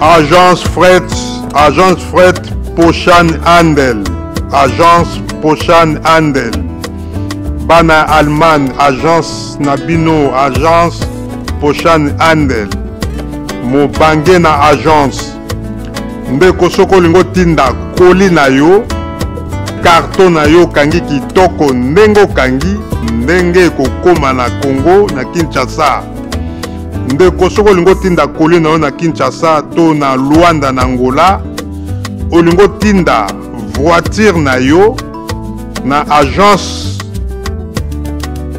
Agence Fret, Agence Fret Poshan Handel, Agence Poshan Handel. Bana Allemagne, agence na bino, agence Poshan Handel. Mobange na agence. Ndeko soki olingi otinda koli na yo, karton na yo okangi kitoko ndenge okangi ndenge ekokoma na Congo na Kinshasa. Ndeko soki olingi otinda koli na yo na Kinshasa to na Luanda na Angola, olingi otinda voiture na yo na agence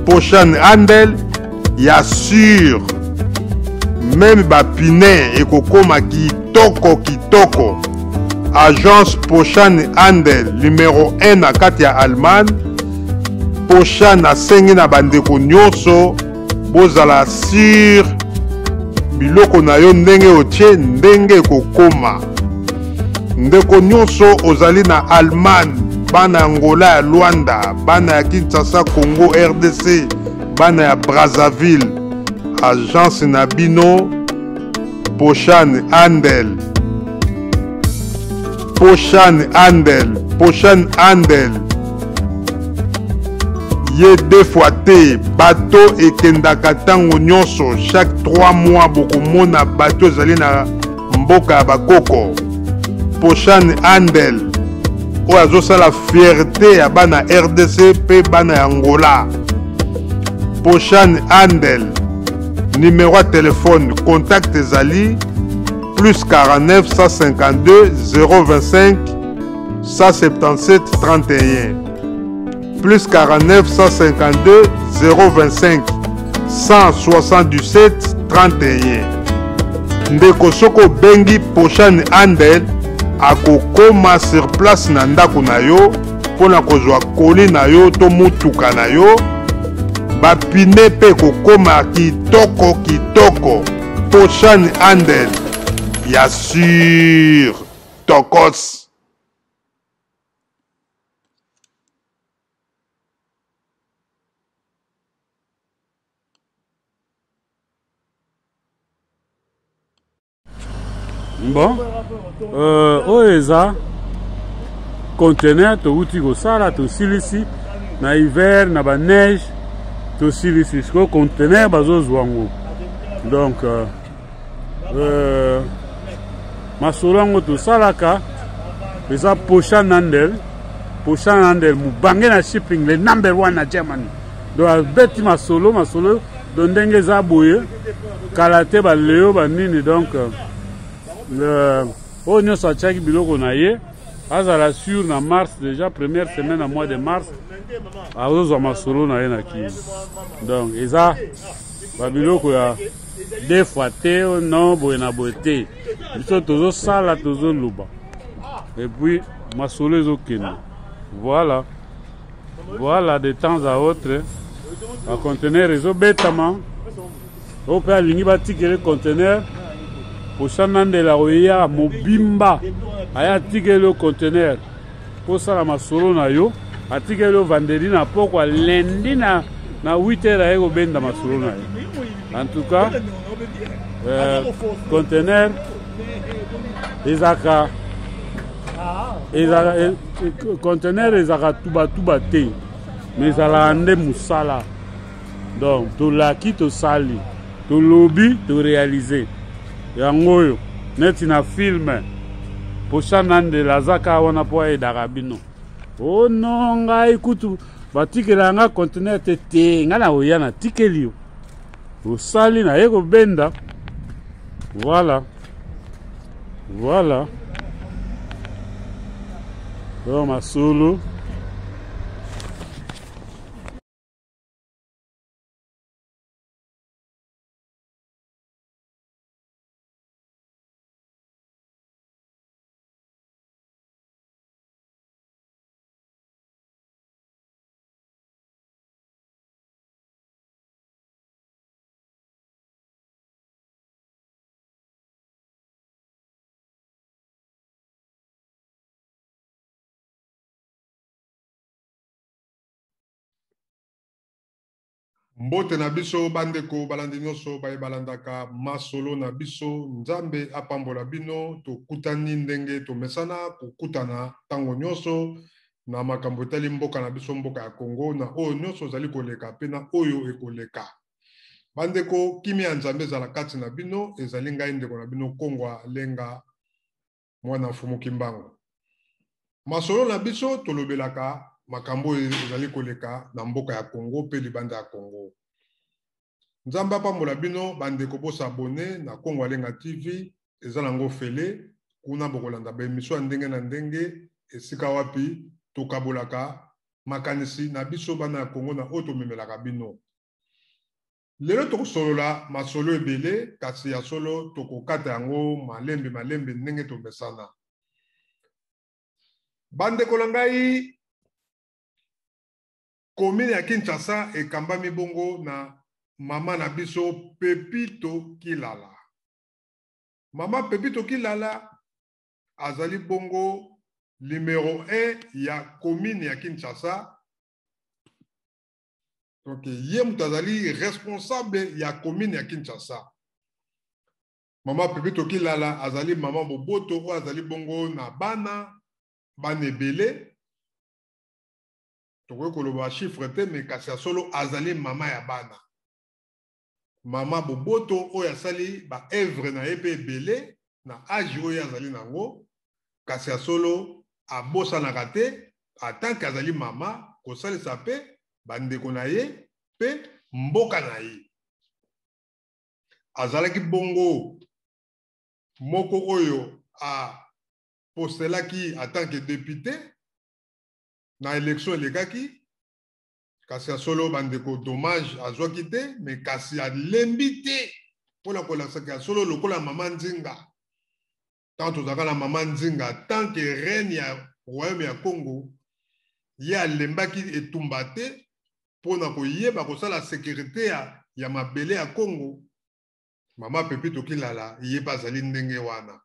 Poshan Handel ya sur meme ba pine ekokoma kitoko kitoko. Agence Poshan Handel numero 1 na kati ya Allemagne. Poshan asengi na bandeko nyonso bozala sur biloko na yo ndenge otie ndenge ekokoma. Ndeko nyonso ozali na Allemagne, bana ya Angola ya Luanda, bana ya Kinshasa Congo RDC, bana ya Brazzaville, agence na bino Poshan Handel, Poshan Handel, Poshan Handel ye deux fois te. Bato ekendaka ntango nyonso, chaque 3 mois bokomona bato ezali na mboka ya bakoko. Poshan Handel oyo azosala fierté ya bana RDC mpe bana ya Angola. Poshan Handel, numéro ya telefone contact ezali plus 49 152 025 177 31, plus 49 152 025 177 31. Ndeko soki obengi Poshan Handel akokoma sur place na ndako na yo mpo na kozwa koli na yo to motuka na yo. Bapine mpe ekokoma kitoko kitoko. Poshan Handel ya sur tokos. Bon, oyo eza conteneur touti kosala, tosilisi na hiver na ba neige, tosilisi sikoyo conteneur bazozwa yango. Donc masolo yango tosalaka eza Poshan Handel, Poshan Handel mobange na shipping, le number 1 na Germany. Donc abeti masolo masolo donc ndenge eza boye kala te baleo banini. Donc oyo nyonso atiaki biloko na ye azala sur na mars déjà, première semaine na mois de mars azozwa masolo na ye na kini. Donc eza babiloko ya deux fois te, non boye na boye te, biso tozosala tozoloba et puis masolo ezokende. Voilà, voilà, de temps à autre baconteneur ezobetama. Oyo mpe alingi batikele conteneur, Poshan Handel akoya mobimba, aya atikeli yo conteneur mpo osala masolo na yo. Atikeli yo vendredi na pokwa, lundi na 8 heures aye kobenda masolo na yo. En tout cas conteneur ezalaka ezalaka conteneur ezalaka tubatuba te, mais ezalaka nde mosala. Donc tolaki, tosali, tolobi, toréalise yango oyo neti na film. Poshan Handel aza kaka wana mpo ayedaka bino. O non, ngai kutu batikela nga conteneur te te, ngai na oya natikeli yo, osali naye kobenda. Voilà, voilà, oyo masolo. Mbote na biso bandeko balandi nyonso baye balandaka masolo na biso. Nzambe apambola bino. Tokutani ndenge tomesana kokutana ntango nyonso na makambo etali mboka na biso, mboka ya Congo, na oyo nyonso ezali koleka mpe na oyo ekoleka. Bandeko, kimia ya Nzambe ezala kati na bino. Ezali ngai ndeko na bino Kongwa Lenga, mwana Mfumu Kimbangu. Masolo na biso, tolobelaka makambo oyo ezali koleka na mboka ya Congo mpe libanda ya Congo. Nzambe apambola bino bandeko, bos'abonner na Kongo Alenga TV, eza nango fele. Kuna bokolanda baémission ya ndenge na ndenge, esika wapi tokabolaka makanisi na biso bana ya Congo na oyo tomemelaka bino. Lelo tokosolola masolo ebele, kasi ya solo tokokata yango malembe malembe ndenge tomesana. Bandeko na ngai, commune ya Kinshasa ekambami bongo na mama na biso Pepito Kilala. Mama Pepito Kilala azali bongo numero 1 ya commune ya Kinshasa. Donc ye moto azali responsable ya commune ya Kinshasa. Mama Pepito Kilala azali mama boboto oyo azali bongo na bana, bana ebele, tokoki koloba chiffre te, mais kasi ya solo azali mama ya bana, mama boboto oyo asali baœuvre na ye mpe ebele na age oyo azali nango. Kasi ya solo abosanaka te, atanke azali mama, kosalisa mpe bandeko na ye mpe mboka na ye. Azalaki bongo moko oyo apostelaki en tant que député na élection elekaki. Kasi ya solo bandeko, dommage azwaki te, mais kasi alembi te mpona kolakisaka ya solo lokola mama Nzinga. Tant tozalaka na mama Nzinga tant que reine ya royaume ya Congo, ye alembaki etumba te mpona koyeba kosala sécurité ya mabele ya Congo. Mama Pepito Kilala, ye mpe azali ndenge wana.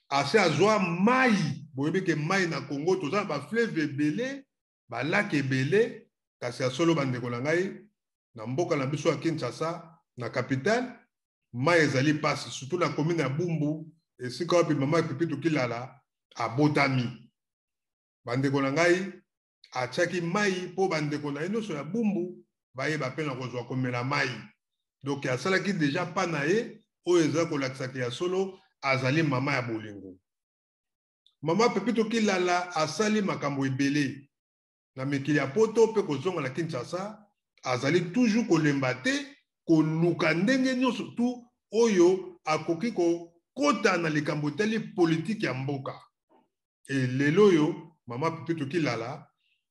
Ase azwa mai, boyebi ke mai na Congo toza na bafleuve ebele, balacs ebele. Kasi ya solo bandeko na ngai, na mboka na biso ya Kinshasa, na capitale, mai ezali mpasi, surtout na commune ya Bumbu, esika wapi mama Pepito Kilala abotami. Bandeko na ngai, atiaki mai mpo bandeko na ye nyonso ya Bumbu bayeba mpe na kozwa komela mai. Donc asalaki déjà pa na ye oyo eza kolakisaka ya solo azali mama ya bolingo. Mama Pepito Kilala asali makambo ebele na mikili ya Poto mpe kozonga na Kinshasa, azali toujours kolemba te koluka ndenge nyonso tu oyo akoki kokota na likambo etali politike ya mboka. E lelo oyo mama Pepito Kilala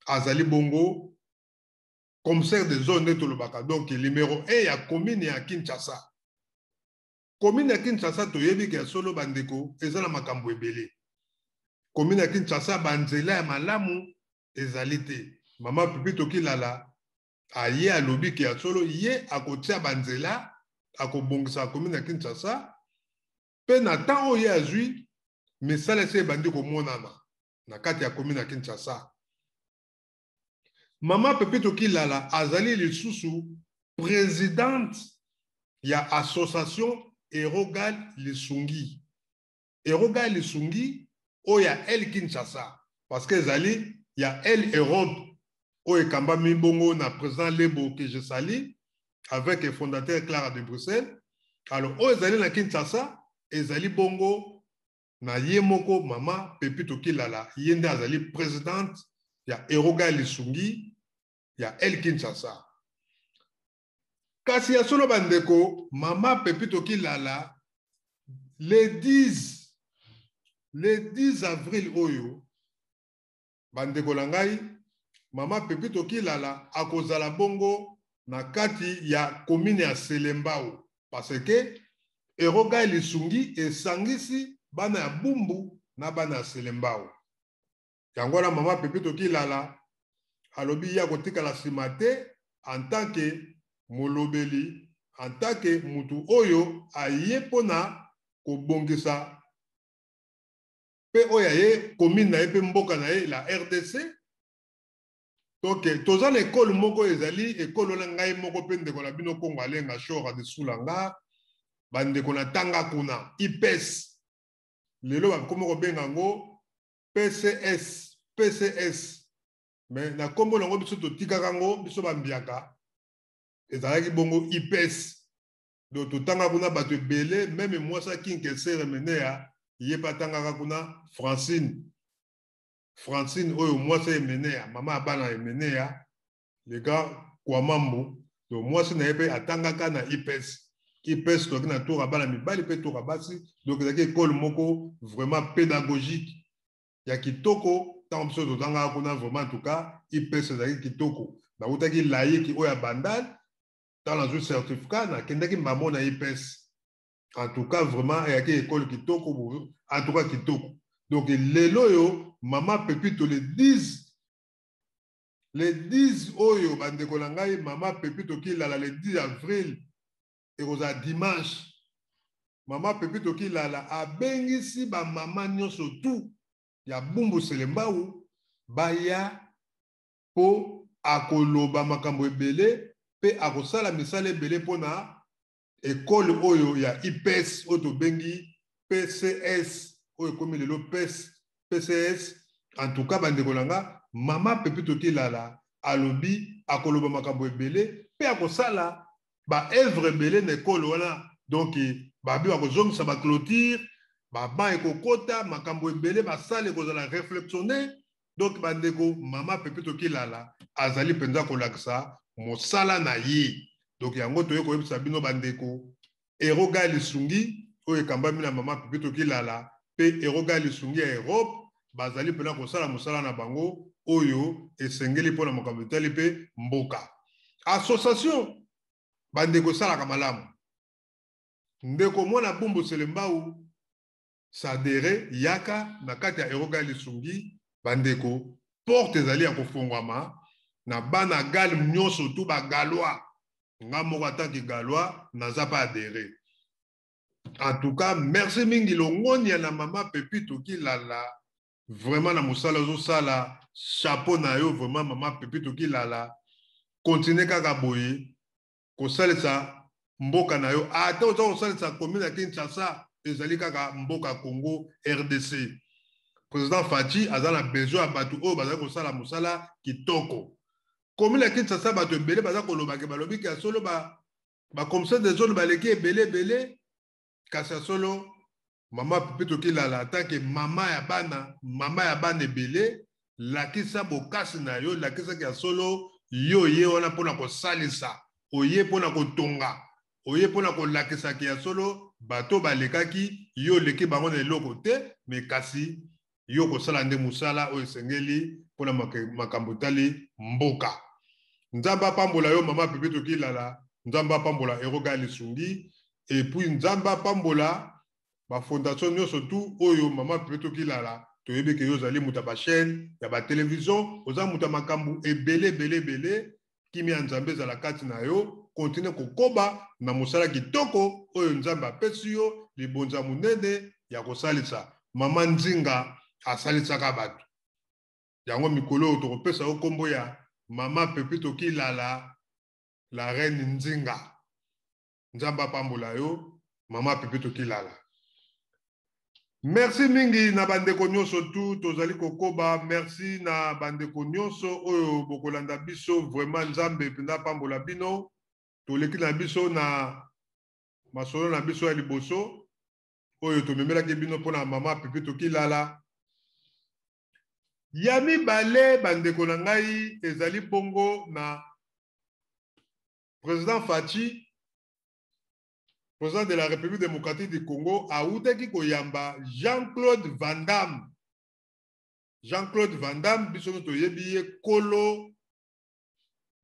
azali bongo commissaire de zone nde tolobaka, donc numéro 1 ya commune ya Kinshasa. Commune ya Kinshasa, toyebi ke ya solo bandeko, eza na makambo ebele. Commune ya Kinshasa, banzela ya malamu ezali te. Mama Pepito Kilala aye alobi ke ya solo ye akotia banzela, akobongisa commune ya Kinshasa. Mpe na temps oyo ye azwi misala, esi ebandi komonana na kati ya commune ya Kinshasa. Mama Pepito Kilala azali lisusu présidente ya association Erogal Lisungi. Erogal Lisungi oyo ya El Kinshasa, parce que ezali ya El Europe oyo ekambami bongo na président Lebo, que je salue, avec le fondateur Clara de Bruxelles. Alors oyo ezali na Kinshasa ezali bongo na ye moko mama Pepito Kilala. Ye nde azali présidente ya Eroga Lisungi ya El Kinshasa. Kasi ya solo bandeko, mama Pepito Kilala, le 10 avril oyo, bandeko na ngai, mama Pepito Kilala akozala bongo na kati ya commune ya Selembao, parce que Eroga Lisungi esangisi bana ya Bumbu na bana ya Selembao. Yango wana mama Pepito Kilala alobi ye akotikala nsima te en tant que molobeli, en tant que mutu oyo aye mpona kobongisa mpe oyo aye commune na ye mpe mboka na ye, la RDC. Donc toza na ekole moko, ezali ekole wana ngai moko mpe ndeko na bino Kongo Alenga Shora de Sulanga, bandeko na tanga kuna IPS, lelo bakomi kobenga yango PCS, PCS, mais na nkombo nango biso totikaka yango, biso bambiaka ezalaki bongo IPS. Donc totanga kuna bato ebele, meme mwasi Kinkesere Menea ye mpe atangaka kuna, Francine, Francine oyo mwasi Emenea, mama ya bana Emenea, le gars Kwamambu. Donc mwasi na ye mpe atangaka na IPS. IPS toki na tour ya bana mibali mpe tour ya basi. Donc ezalaki ekole moko vraiment pédagogique ya kitoko. Ntango biso totangaka kuna, vraiment, en tout cas IPS ezalaki kitoko. Nautaki laïque oyo ya Bandal, ntango nazwi certificat nakendaki mbamo na IPS. En tout cas vraiment eyaki ekole kitoko, en tout cas kitoko. Donc lelo oyo mama Pepito, le 10, le 10 oyo, bandeko na ngai, mama Pepito Kilala, le 10 avril, ekozala dimanche, mama Pepito Kilala abengisi bamama nyonso tu ya Bumbu Selembao baya, mpo akoloba makambo ebele mpe akosala misala ebele mpona ekole oyo ya IPS oyo tobengi PCS, oyo ekomi lelo PS, PCS. En tout cas bandeko na nga, mama Pepito Kilala alobi akoloba makambo ebele mpe akosala baœuvre ebele na ekole wana. Donc babi bakozongisa baclôture, baban ekokota, makambo ebele, basala ekozala réflexionné. Donc bandeko, mama Pepito Kilala azali mpenza kolakisa mosala na ye. Donc yango toye koyebisa bino bandeko, Eroga Lisungi oyo ekambami na mama Pepito Kilala mpe Eroga Lisungi ya Europe bazali mpena kosala mosala na bango oyo esengeli mpona makambo etali mpe mboka. Association, bandeko, esalaka malamu. Ndeko mwana Bumbu Selembau, sadere, yaka na kati ya Eroga Lisungi. Bandeko, porte ezali ya kofungwama na bana Gale nyonso tu, bagalois. Nga moko atanke Galois naza mpe adhéré. En tout cas merci mingi, longonia na mama Pepito Kilala, vraiment na mosala ozosala, chapeau na yo vraiment, mama Pepito Kilala. Continue kaka boye kosalisa mboka na yo, ata oza kosalisa commune ya Kinshasa, ezali kaka mboka Congo RDC. Président Fatshi aza na besoin ya bato oyo bazali kosala mosala kitoko. Commune ya Kinshasa, bato ebele baza kolobake, balobi ke ya solo bacommissaire de zone baleki ebele ebele, kasi ya solo mama Pepito Kilala, atanke mama ya bana, mama ya bana ebele, lakisa bokasi na yo, lakisaki ya solo yo ye wana mpona kosalisa, oye mpona kotonga, oye mpona kolakisaki ya solo bato balekaki yo, oleki bango na eloko te, me kasi yo kosala nde mosala oyo esengeli mpona makambo etali mboka. Nzambe apambola yo, mama Pepito Kilala. Nzambe apambola Eroga Lisungi, et puis Nzambe apambola bafondation nyonso tu oyo mama Pepito Kilala. Toyebi ke yo ozali moto ya bachaîne ya batelevizio, oza moto ya makambo ebele ebele ebele. Kimia ya Nzambe ezala kati na yo. Continue kokoba na mosala kitoko oyo Nzambe apesi yo, libonza monene ya kosalisa. Mama Nzinga asalisaka bato. Yango mikolo oyo tokopesa yo nkombo ya mama Pepito Kilala, la reine Nzinga. Nzambe apambola yo, mama Pepito Kilala. Merci mingi na bandeko nyonso tu tozali kokoba. Merci na bandeko nyonso oyo bokolanda biso. Vraiment Nzambe mpenza apambola bino. Toleki na biso na masolo na biso ya liboso oyo tomemelaki bino mpona mama Pepito Kilala. Ya mibale, bandeko na ngai, ezali bongo na président Fatshi, président de la République démocratique du Congo, autaki koyamba Jean-Claude Van Damme. Jean-Claude Van Damme, biso nyonso toyebi ye, kolo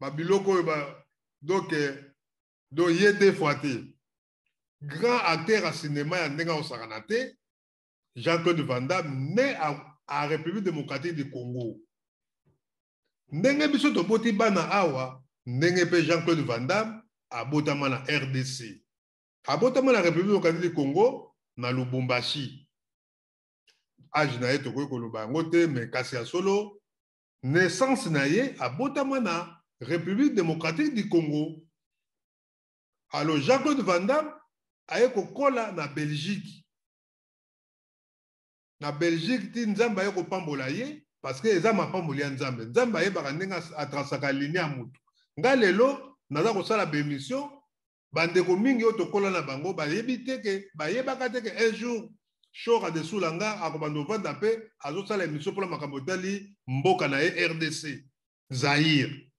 babiloko oyo ba, donc ye deux fois te, grand acteur ya cinéma ya ndenge akosakana te. Jean-Claude Van Damme, né à République démocratique du Congo. Ndenge biso toboti bana awa, ndenge mpe Jean-Claude Van Damme abotama na RDC, abotama na République démocratique du Congo, na Lubumbashi. Age na ye tokoki koloba yango te, me kasi ya solo. Naissance na ye, abotama na République démocratique du Congo. Alors Jean-Claude Van Damme aye kokola na Belgique. Na Belgique ti Nzambe aye kopambola ye, parce que eza mapamboli ya Nzambe. Nzambe ayebaka ndenge atrasaka ligne ya mutu. Nga lelo naza kosala ba émission, bandeko mingi oyo tokola na bango bayebi te ke, bayebaka te ke un jour Shora de Soulanga akobanda ovanda pe azosala émission mpona makambo etali mboka na ye RDC Zaïre.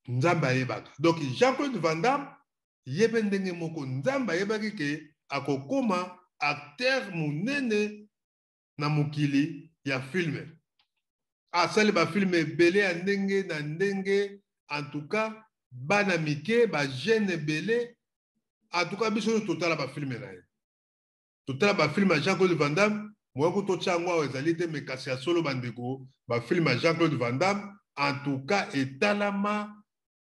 Nzambe ayebaka. Donc Jean-Claude Van Damme ye pe ndenge moko Nzambe ayebaki ke akokoma acteur munene na mokili ya film. Asali ba film ebele ya ndenge na ndenge, en tout cas bana mike, ba jeune ebele, en tout cas biso nyonso totala ba film na ye. Totala ba film ya Jean-Claude Van Damme, moyen ko totia yango awa ezali te, mais kasi ya solo bandeko, ba film ya Jean-Claude Van Damme en tout cas etalama,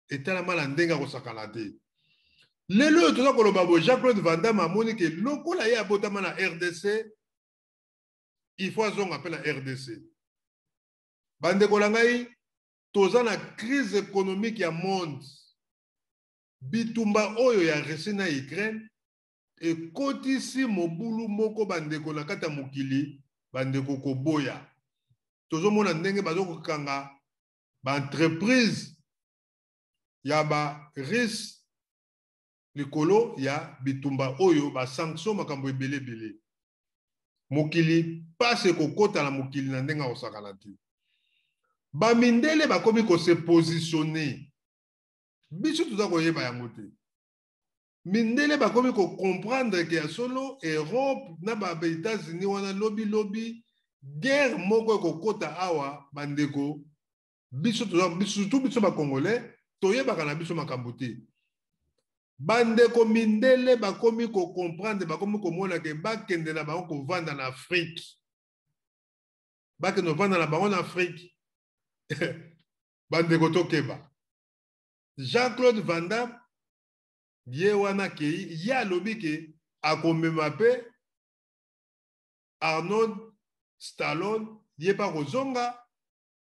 etalama na ndenge ya kosakana te. Lelo oyo toza koloba boye, Jean-Claude Van Damme amoni ke lokola ye abotama na RDC, il faut azonga mpe na RDC. Bandeko na ngai, toza na crise économique ya monde. Bitumba oyo ya Russie na Ukraine ekotisi mobulu moko bandeko na kati ya mokili, bandeko koboya. Tozomona ndenge bazo kokanga ba entreprise ya ba Russe likolo ya bitumba oyo, ba sanction, makambo ebele ebele. Mokili pasi ekokota na mokili na ndenge akosakana te. Ba mindele bakomi ko se positionner. Biso toza koyeba yango te. Mindele bakomi ko comprendre ke ya solo Europe na ba États-Unis wana lobi lobi guerre moko ekokota awa bandeko. Biso toza, surtout biso ba Congolais toyebaka na biso makambo te. Bandeko mindele bakomi ko comprendre, bakomi komona ke bakende na bango kovanda na Afrique. Bakende kovanda na bango na Afrique. Bandeko tokeba. Jean-Claude Van Damme ye wana kei, ye alobi ke akomema pe Arnold Stallone, ye pa kozonga,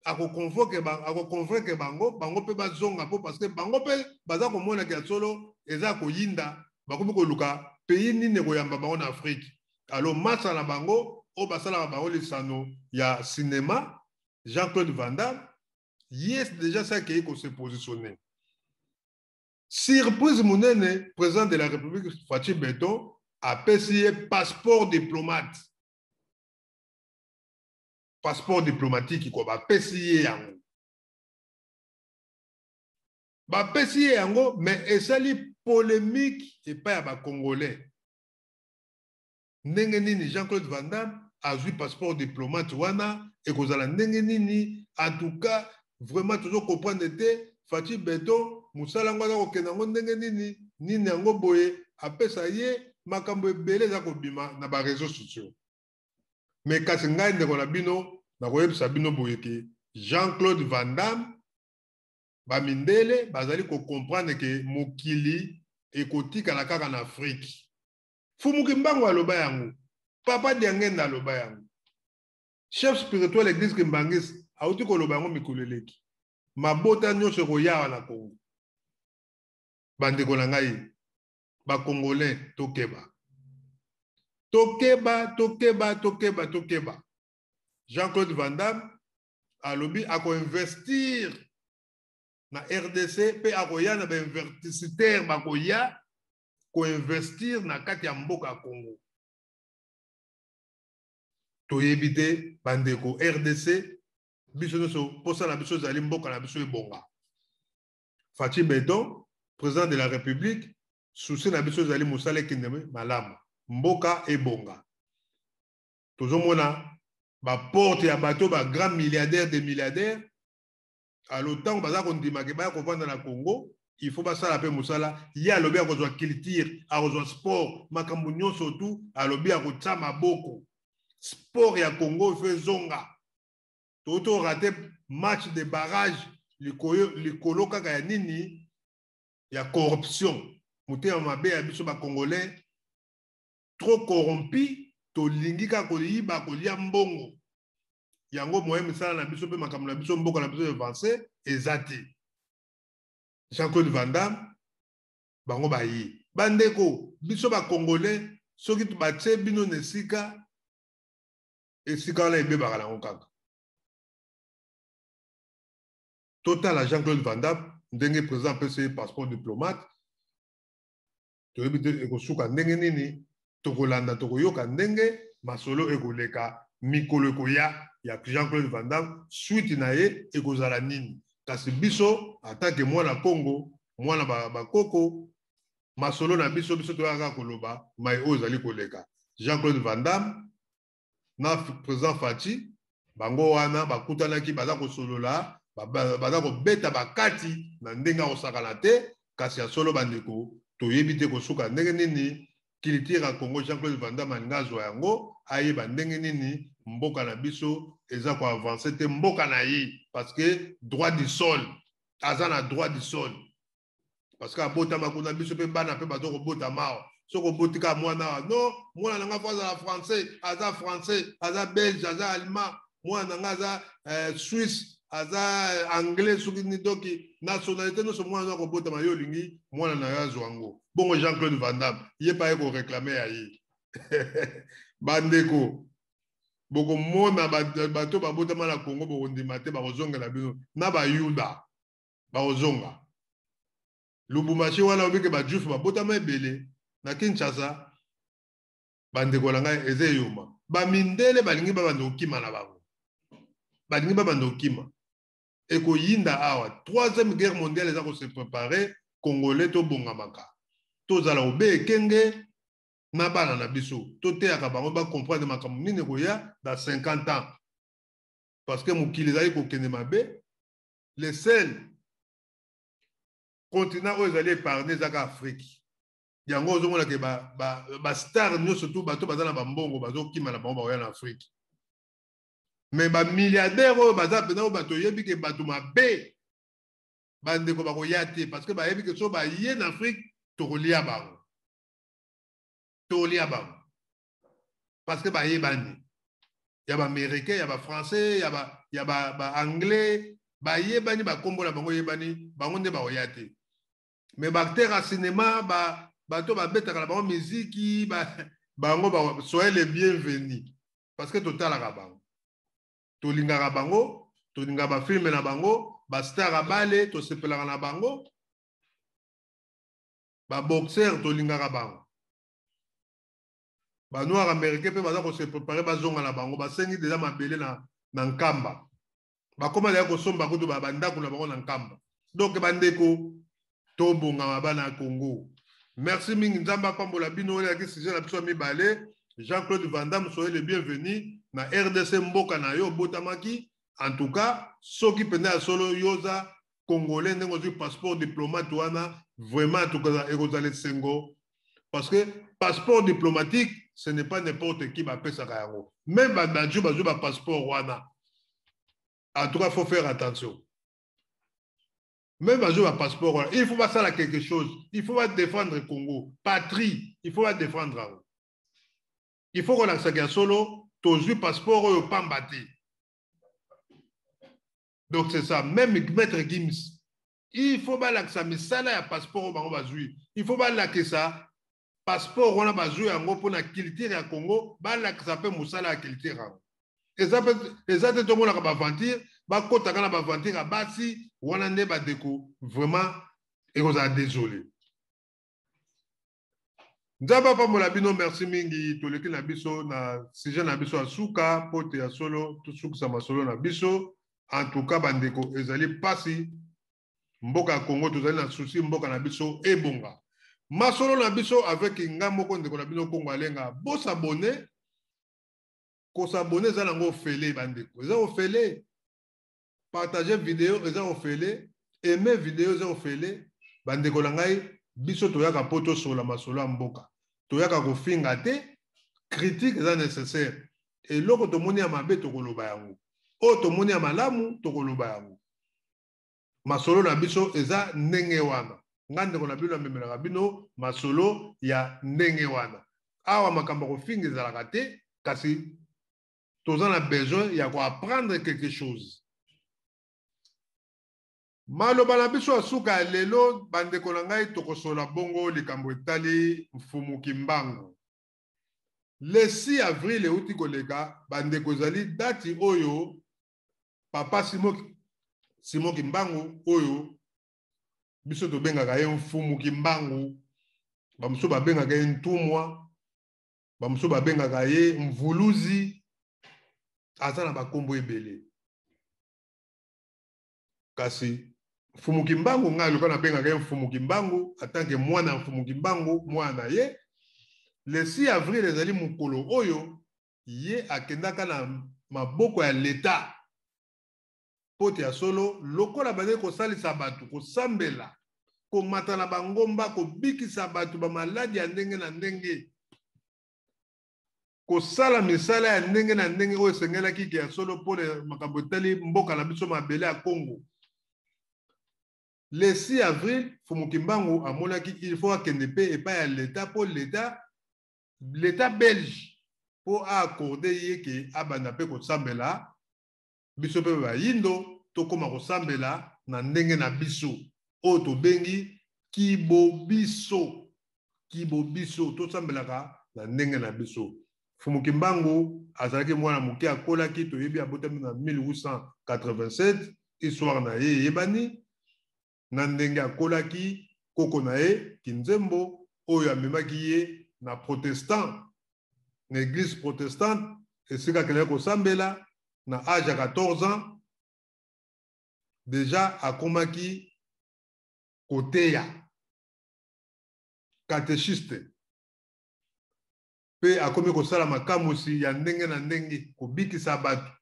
akoconvoke ba, akoconvaincre bango, bango pe bazonga po parce que bango pe baza komona ke ya solo eza koyinda, bakomi koluka pays nini ekoyamba bango na Afrique. Alors masa na bango oyo basalaka bango lisano ya cinéma, Jean-Claude Van Damme, ye déjà ça akei ko se positionner. Surprise munene, président de la République Fatshi Béton apesi ye passeport diplomate. Passeport diplomatique quoi, bapesi ye yango. Bapesi ye yango, mais esali polémique epai ya ba Congolais. Ndenge nini Jean-Claude Van Damme azwi passeport diplomate wana, ekozala ndenge nini? En tout cas, vraiment tozo comprendre te. Fatshi Béton mosala yango aza kokende yango ndenge nini, nini yango boye apesa ye makambo ebele eza kobima na ba réseaux sociaux. Mais kasi ngai ndeko na bino nakoyebisa bino boye ke Jean-Claude Van Damme, ba mindele bazali ko comprendre ke mokili ekotikala kaka na Afrique. Fumu Kimbangu aloba yango, Papa Diangenda aloba yango, chef spirituel église Kimbangis auti koloba yango mikolo eleki. Mabota nyonso ekoyawa na Congo. Bandeko na ngai, ba Congolais, tokeba. Tokeba, tokeba, tokeba, tokeba. Jean-Claude Van Damme alobi akoinvestir na RDC pe akoya na ba investisseurs bakoya koinvestir na kati ya mboka ya Congo. Toyebi te bandeko RDC, biso nyonso posa na biso ezali mboka na biso ebonga. Fatshi Béton, président de la République, souci na biso ezali mosala ekende malamu, mboka ebonga. Tozomona ba porte ya bato ba grand milliardaire des milliardaires, alors ntango baza kondima ke baya kovanda na Congo, il faut basala pe mosala. Ye alobi akozwa culture, akozwa sport, makambo nyonso tu alobi akotia maboko. Sport ya Congo il faut ezonga. Toto raté match de barrage likolo kaka ya nini? Ya corruption. Motema mabe ya biso ba Congolais trop corrompu, tolingi kaka koyiba, kolia mbongo. Yango moye misala na biso mpe makambo na biso, mboka na biso avance eza te. Jean-Claude Van Damme, bango baye. Bandeko, biso ba Congolais, soki batie bino na esika, esika wana ebebaka nango kaka. Totala Jean-Claude Van Damme ndenge président apesi ye passeport diplomate, toyebi te ekosuka ndenge nini. Tokolanda, tokoyoka ndenge masolo ekoleka mikolo ekoya ya Jean-Claude Van Damme, suite na ye ekozala nini. Kasi biso en tant que mwana Congo, mwana bakoko, masolo na biso, biso toyaka koloba mai oyo ezali koleka. Jean-Claude Van Damme na président Fatshi, bango wana bakutanaki, baza kosolola, baza kobeta bakati na ndenge akosakana te. Kasi ya solo bandeko, toyebi te kosuka ndenge nini. Culture ya Congo, Jean-Claude Van Damme alingi azwa yango, ayeba ndenge nini mboka na biso eza koavance te, mboka na ye, parce que droit du sol, aza na droit du sol parce que abotama kuna. Biso mpe bana mpe baza kobotama awa. Soki oboti kaka mwana awa, non, mwana na nga faut azala français, aza français, aza belge, aza allemand, mwana na nga aza suisse, aza anglais, soki nini. Donc nationalité nyonso mwana akobotama, yo olingi mwana na yo azwa yango. Bongo Jean-Claude Van Damme, ye mpe aye koréclamer ya ye. Bandeko, bokomona bato babotama na Congo, bokondima te, bakozongela bino na bayuda, bakozonga Lubumbashi wana. Obike bajuif babotama ebele na Kinshasa. Bandeko na ngai, eza eyoma. Bamindele balingi babanda kokima na bango, balingi babanda kokima. Ekoyinda awa, troisième guerre mondiale eza kose préparer. Congolais, tobongamaka, tozala obe ekenge na bana na biso, toteyaka bango bacomprendre makambo nini ekoya dans 50 ans, parce que mokili ezali kokende mabe. Le seul continent oyo ezali épargné ezaka Afrique. Yango ozomona ke bastar ba nyonso tu, bato baza na bambongo, bazokima na bango, bakoya na Afrique. Mais bamilliardaire oyo baza mpenza, oyo bato oyebi ke bato mabe, bandeko, bakoya te, parce que bayebi ke so baye na Afrique, tokolia bango, tokolia bango, parce que bayebani ya baaméricain, ya bafrançais, ya baanglais, ba bayebani, bakombo na bango eyebani, bango nde bakoya te. Mais baacteur ya cinéma, bato babetaka na bango miziki, bango ba, soyez les bienvenus, parce que totalaka bango, tolingaka bango, tolingaka bafilm na bango, bastar ya bale tosepelaka na bango, baboxer tolingaka bango. Banoir américain mpe baza kose préparer, bazonga na bango. Basengi deja mabele na Nkamba, bakóma deja kosomba kutu bandako na bango na Nkamba. Donc bandeko, tobongama, bana ya Congo. Merci mingi, Nzambe apambola bino. Oyo ezalaki sujet na biso ya mibale. Jean-Claude Van Damme, soyez le bienvenu na RDC, mboka na yo obotamaki. En tout cas, soki mpenza ya solo yo oza congolais, ndenge ozwi passeport diplomate wana, vraiment ekozala esengo, parce que passeport diplomatique, ce n'est pas n'importe qui bapesaka yango. Même baju bazwi bapasseport wana, en tout cas, faut faire attention. Même bazwi bapasseport wana, il faut basala quelque chose, il faut badéfendre Congo patrie, il faut badéfendre yango, il faut kolakisaka ya solo tozwi passeport oyo pamba te. Donc c'est ça. Même Maître Gims, il faut balakisa misala ya passeport oyo bango bazwi. Il faut balakisa passeport wana bazwi yango mpona culture ya Congo, balakisa mpe mosala ya culture yango. Eza te tomonaka baaventure, bakɔtaka na baaventure ya basi wana nde. Bandeko, vraiment ekozala désolé. Nzambe apambola bino. Merci mingi. Toleki na biso na sujet na biso ya suka mpo te ya solo tosukisa masolo na biso. En tout cas bandeko, ezali mpasi mboka ya Congo, tozali na souci mboka na biso ebonga. Masolo na biso avec nga moko, ndeko na bino Kongo Alenga. Bos'abonner, kos'abonner eza nango ofele. Bandeko, eza ofele. Partage video eza ofele, aime video eza ofele. Bandeko na ngai, biso toyaka mpo tosola masolo ya mboka, toyaka kofinga te. Critique eza nécessaire. Eloko tomoni ya mabe, tokoloba yango. Oyo tomoni ya malamu, tokoloba yango. Masolo na biso eza ndenge wana. Nga ndeko na bino amemelaka bino masolo ya ndenge wana. Awa makambo ya kofinga ezalaka te, kasi. Toza na besoin ya koapprendre quelque chose. Maloba na biso ya suka ya lelo, bandeko na ngai, tokosola bongo likambo etali Mfumu Kimbangu. Le 6 avril euti koleka, bandeko, ezali dati oyo papa Simon Kimbangu, oyo biso tobengaka ye Mfumu Kimbangu, bamosusu babengaka ye Ntumwa, bamosusu babengaka ye Mvuluzi, aza na bakombo ebele. Kasi Mfumu Kimbangu, ngai lokola nabengaka ye Mfumu Kimbangu, atanke mwana ya Mfumu Kimbangu, mwana na ye, le 6 avril ezali mokolo oyo ye akendaka na maboko ya leta, mpo te ya solo lokola bazali kosalisa bato, kosambela, komata na bangomba, kobikisa bato bamaladi ya ndenge na ndenge, kosala misala ya ndenge na ndenge oyo esengelaki ke ya solo mpo na makambo etali mboka na biso, mabele ya Congo. Le 6 avril, Mfumu Kimbangu amonaki il faut akende mpe epai ya leta, mpo leta belge mpo aaccorde ye ke abanda mpe kosambela. Biso mpe bayindo tokóma kosambela na ndenge na biso oyo tobengi kibobiso. Kibobiso, tosambelaka na ndenge na biso. Mfumu Kimbangu azalaki mwana moke, akolaki, toyebi, abotami na 1887. Histoire na ye eyebani na ndenge akolaki. Koko na ye Kinzembo oyo amemaki ye na protestant, na église protestante, esika akendaki kosambela na age ya 14 ans déjà, akomaki koteya, catéchiste, mpe akomi kosala makamwisi ya ndenge na ndenge, kobikisa bato.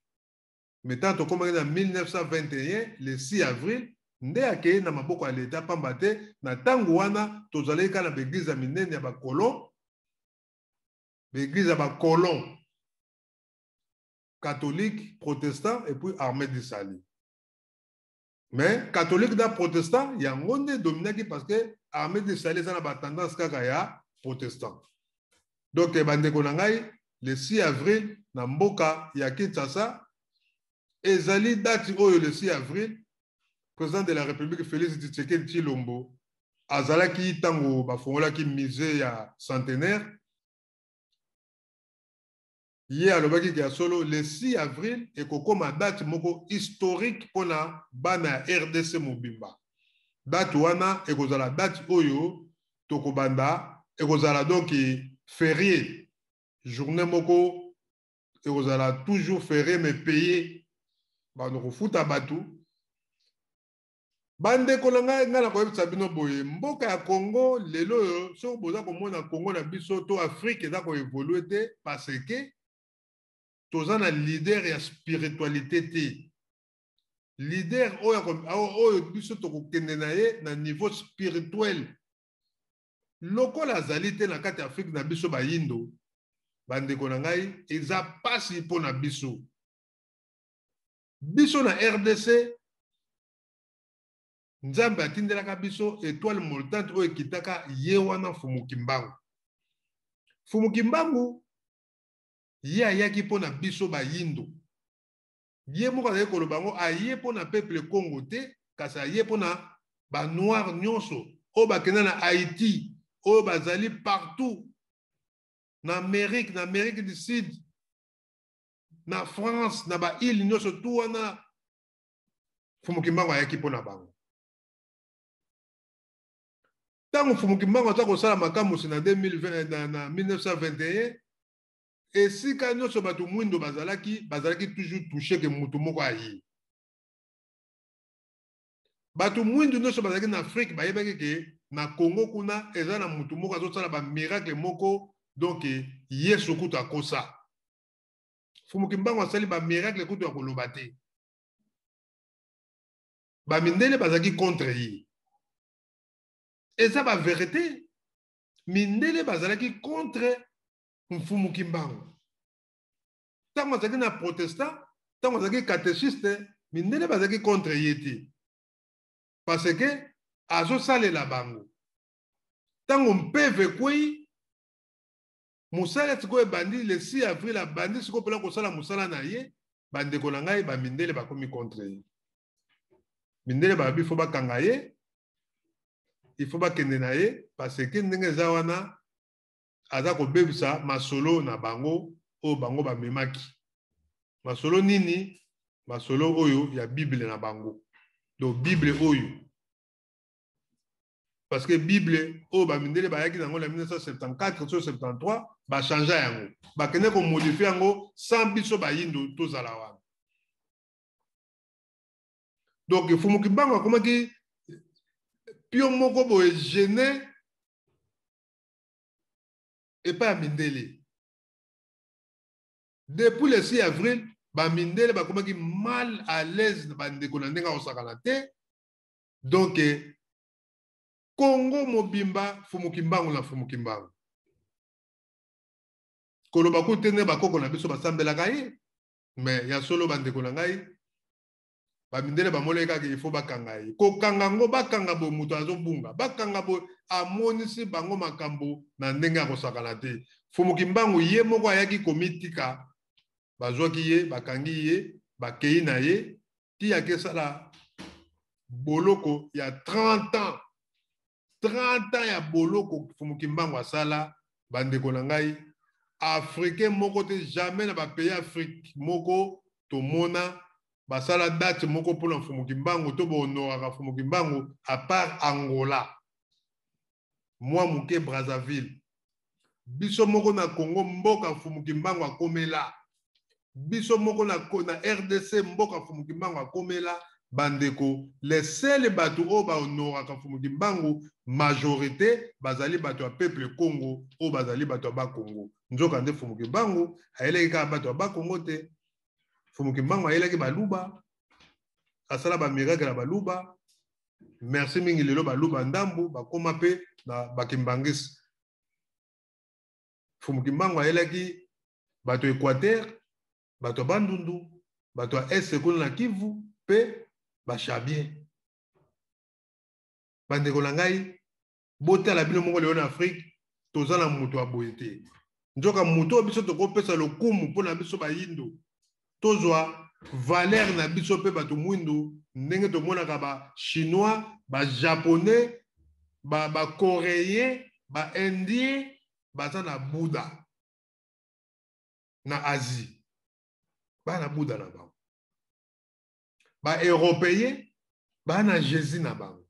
Mais tant tokomaki na 1921, le 6 avril nde akei na maboko ya leta, pamba te na ntango wana tozalaki kaka na baeglize ya minene ya bacolon, baeglize ya bacolon catholique, protestant et puis Armée du Salut. Mais catholique na protestant yango nde dominaki, parce que Armée du Salut eza na batendance kaka ya protestant. Donc bandeko na ngai, le 6 avril na mboka ya Kinshasa ezali date oyo, le 6 avril, président de la République Félix Tshisekedi Tshilombo azalaki ntango bafongolaki musée ya centenaire. Ye alobaki ke ya solo le 6 avril ekokóma date moko historique mpona bana ya RDC mobimba. Date wana ekozala date oyo tokobanda, ekozala donc férié, journée moko ekozala toujours férié mais payé, bando kofuta bato. Bandeko na ngai, ngai na koyebisa bino boye: mboka ya Congo lelo oyo, soki boza komona Congo na biso to Afrique eza koévoluer te, parce que toza na leader ya spiritualité te, leader oyo, oyo biso tokokende na ye na niveau spirituel. Lokola azali te na kati ya Afrique na biso bayindo, bandeko na ngai, eza pasi mpo na biso. Biso na RDC, Nzambe atindelaka biso étoile montante oyo ekitaka, ye wana Mfumu Kimbangu. Mfumu Kimbangu ye ayaki mpo na biso bayindo. Ye moko azali koloba yango, aye mpo na peuple Congo te, kasi aye mpo na banoir nyonso oyo bakenda na Haïti, oyo bazali partout na Amérique, na Amérique du Sud, na France, na baile nyonso tu wana. Mfumu Kimbangu ayaki mpo na bango. Ntango Mfumu Kimbangu aza kosala makamwisi na 2020, na 1921, esika nyonso bato mwindo bazalaki, bazalaki toujours touché ke mutu moko aye. Bato mwindu nyonso bazalaki na Afrique bayebaki ke na Congo kuna eza na mutu moko azosala bamiracle moko, donc Yesu kutu akosa. Mfumu Kimbangu asali bamiracle kutu ya koloba te. Bamindele bazalaki contre ye, eza bavérité. Mindele bazalaki contre Mfumu Kimbangu ntango azalaki na protestant, ntango azalaki catéchiste, mindele bazalaki contre ye te, parce que azosalela bango. Ntango mpeve ekwei Mosala sikoyo ebandi le 6 avril, abandi sikoyo mpona kosala mosala na ye. Bandeko na ngai, bamindele bakomi contre ye. Mindele balobi faut bakanga ye, il faut bakende na ye, parce que ndenge eza wana, aza kobebisa masolo na bango oyo bango bamemaki. Masolo nini? Masolo oyo ya Bible na bango. Donc Bible oyo, parce que Bible oyo bamindele bayaki nango na 1974 so 73, bachangea yango, bakende komodifier yango sans biso bayindo tozala wana. Donc Mfumu Kimbangu akomaki pion moko boye gêné epai ya mindele. Depuis le 6 avril, bamindele bakomaki mal à l'aise na bandeko na ndenge akosakana te. Donc Kongo mobimba, Mfumu Kimbangu na Mfumu Kimbangu. Koloba kutu te nde bakoko na biso basambelaka ye. Mais ya solo, bandeko na ngai, bamindele bamonaki kaka il faut bakanga ye. Kokanga yango, bakanga boye, moto azobunga, bakanga boye, amonisi bango makambo na ndenge ya kosakana te. Mfumu Kimbangu ye moko ayaki komitika, bazwaki ye, bakangi ye, bakei na ye ti akesala boloko ya 30 ans. 30 ans ya boloko Mfumu Kimbangu asala. Bandeko na ngai, Africain moko te, jamais na bapays Afrique moko tomona basala date moko mpona Mfumu Kimbangu to bahonoraka Mfumu Kimbangu, à part Angola, mwa moke Brazzaville. Biso moko na Congo, mboka Mfumu Kimbangu akomela, biso moko na RDC, mboka Mfumu Kimbangu akomela, bandeko, les seuls bato oyo bahonoraka Mfumu Kimbangu, majorité bazali bato ya peuple Congo, oyo bazali bato ya Bakongo. Nzoka nde Mfumu Kimbangu ayelaki kaka bato ya Bakongo te. Mfumu Kimbangu ayelaki Baluba, asala bamiracle ya Baluba. Merci mingi. Lelo Baluba ndambu bakóma mpe na bakimbangisi. Mfumu Kimbangu ayelaki bato ya Équateur, bato ya Bandundu, bato ya Est kuna na Kivu mpe bashabien. Bandeko na ngai, botala bino moko, lelo na Afrique toza na moto ya boye te. Nzoka moto oyo biso tokopesa lokumu mpo na biso bayindo tozwa valeur na biso mpe bato mwindu, ndenge tomonaka Bachinois, Bajaponais, Bacoréen, Baindien baza na Bouddha na Asie, baa na Bouddha na bango, Baeuropéen baa na Jésus na bango,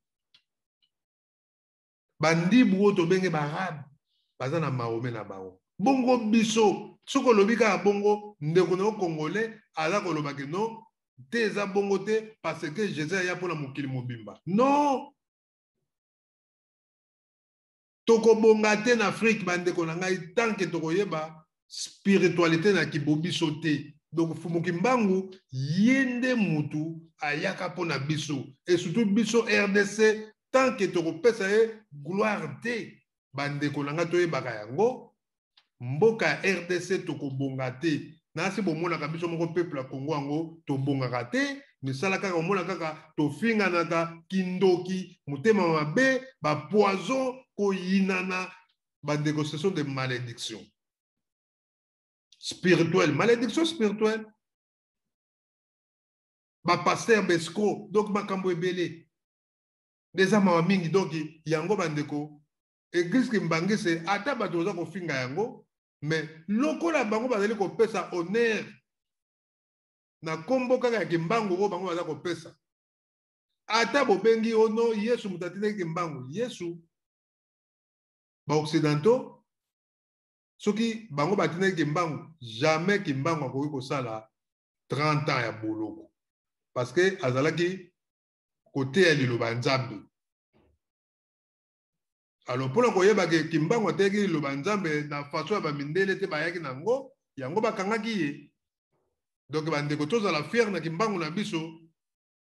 bandibu oyo tobenge Baarabe baza na Mahomet na bango. Bongo biso, soki olobi kaka bongo, ndeko na yo congolais aza koloba ke non te, eza bongo te, parce que Jésus aya mpona mokili mobimba. Non, tokobonga te na Afrique, bandeko na ngai, tant que tokoyeba spiritualité na kibobiso te. Donc Mfumu Kimbangu ye nde mutu ayaka mpo na biso, et surtout biso RDC. Tant que tokopesa ye gloire te, bandeko na ngai, toyebaka yango, mboka ya RDC tokobonga te. Nasi bomonaka biso moko peuple ya Congo yango tobongaka te. Misala kaka omona kaka tofinganaka, kindoki, motema mabe, bapoison, koyinana. Bandeko, ce sont des malédictions spirituelles, malédiction spirituelle, bapasteur besco. Donc makambo ebele eza mawa mingi. Donc yango, bandeko, église kimbangisi, ata bato baza kofinga yango, mais lokola bango bazali kopesa honneur na nkombo kaka ya Kimbangu oyo bango baza kopesa, ata bobengi ono Yesu moto atindaki Kimbangu, Yesu Baoccidentaux, soki bango batindaki Kimbangu, jamais Kimbangu akoki kosala 30 ans ya boloko, parce que azalaki koteya liloba ya Nzambe. Alors mpona koyeba ke Kimbangu ateyaki liloba ya Nzambe na façon ya bamindele te bayaki nango, yango bakangaki ye. Donc bandeko, tozala fier na Kimbangu na biso,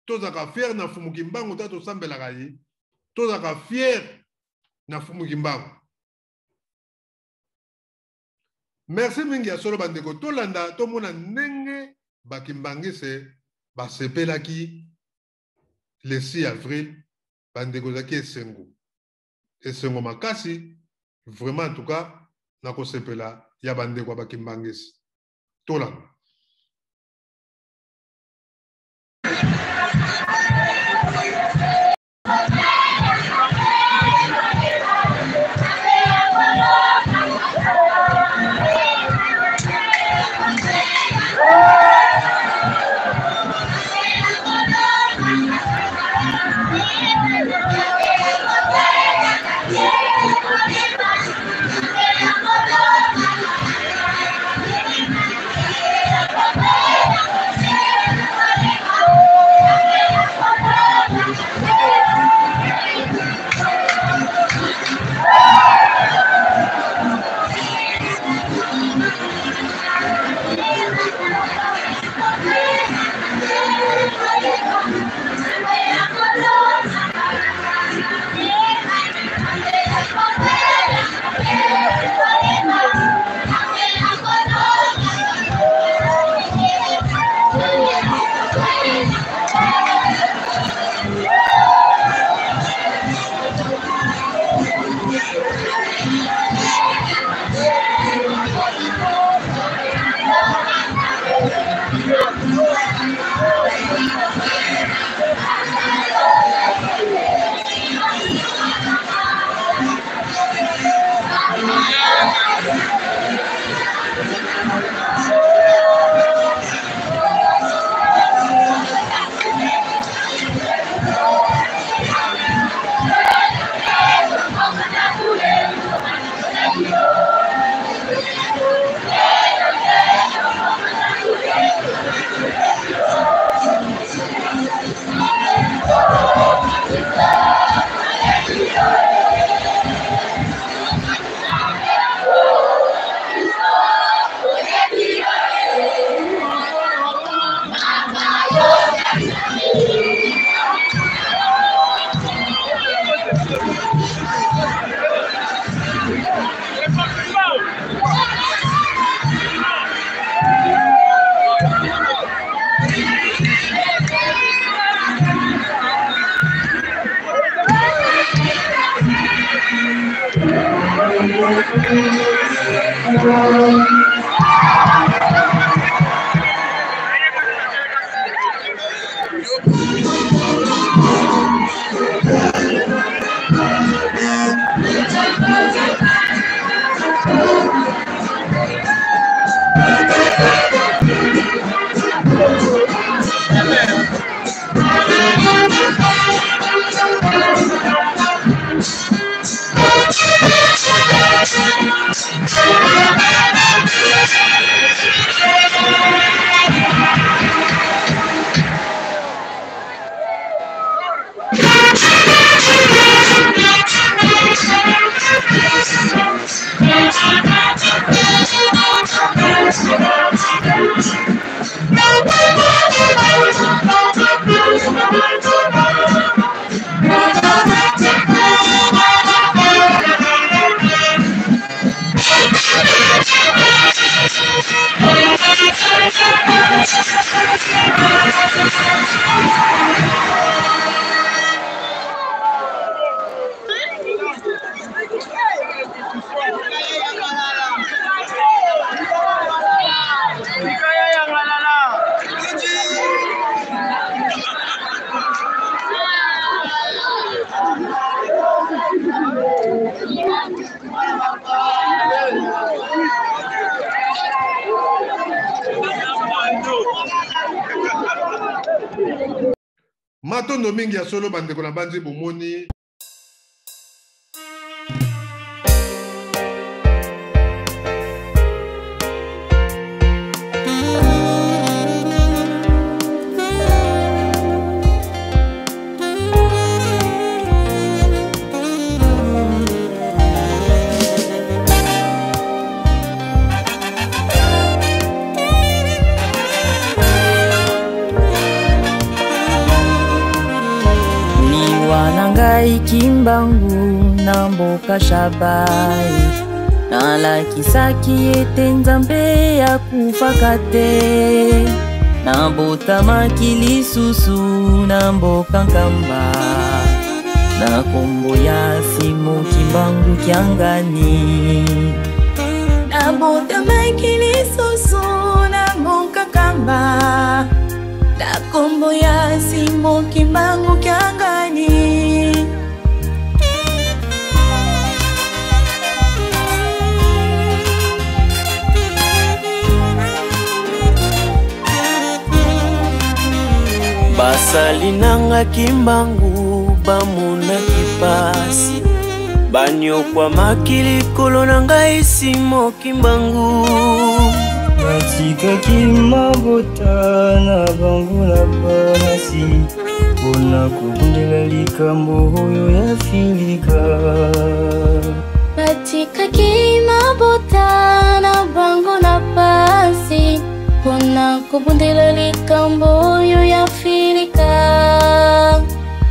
tozalaka fier na Fumu Kimbangu, ta tosambelaka ye, tozalaka fier na Fumu Kimbangu. Merci mingi. Ya solo, bandeko, tolanda, tomona ndenge bakimbangise basepelaki le 6 avril. Bandeko, ezalaki esengo, esengo makasi vraiment. En tout cas, na kosepela ya bandeko ya bakimbangisi. Tolanda. Matondo mingi ya solo bandeko na banzi bomoni. Kimbangu na mboka Shabai, nalakisaki ete Nzambe akufaka te, nabotamaki lisusu na mboka Nkamba, na kombo ya Simon Kimbangu Kiangani. Nabotamaki lisusu na mboka Nkamba na kombo ya Simon Kimbangu Kiangani. Basali nanga Kimbangu bamonaki pasi, banyokwamaki likolo na ngai Simon Kimbangu. Batikaki mabota na bango na pasi mpona kobundela likambo oyo ya Filika. Batikaki mabota na bango na pasi mpona kobundela likambo oyo ya Filika.